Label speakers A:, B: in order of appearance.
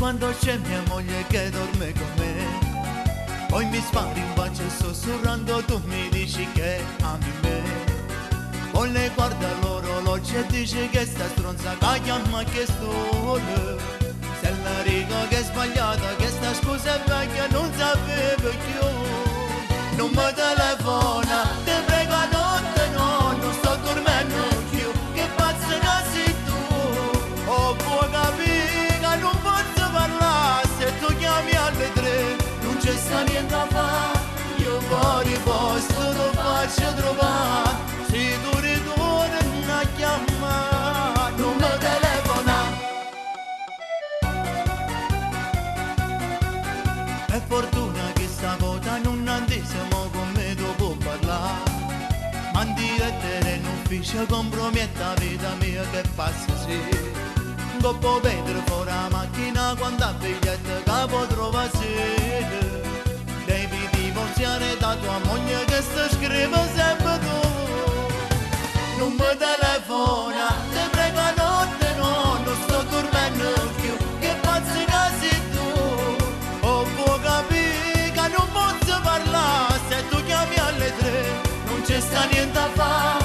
A: Quando c'è mia moglie che dorme con me. Poi mi spari in faccia sussurrando, tu mi dici che ami me. Poi le guarda l'orologio e dice che sta stronza che chiama che stole. Se la riga che è sbagliata, che sta scusa è vecchia, non sapevo più. Non mi telefona, te prego a notte no, non sto dormendo più. Che pazza che sei tu, oh puoi capire che non posso parlare se tu chiami alle 3, non c'è sta niente a fare, io fuori posto lo faccio trovare, se tu ritorni a chiamare, non mi telefona. È fortuna che stavolta non andissimo con me dopo parlare, ma in diretta in ufficio compromette la vita mia che passa sì. Dopo vetro fuori la macchina quando ha biglietto capo trova sera. Devi divorziare da tua moglie che sta scrive sempre tu. Non mi telefona, te prego a notte no, non sto dormendo più. Che pazza che sei tu, oh puoi capire che non posso parlare se tu chiami alle 3, non c'è sta niente a fare.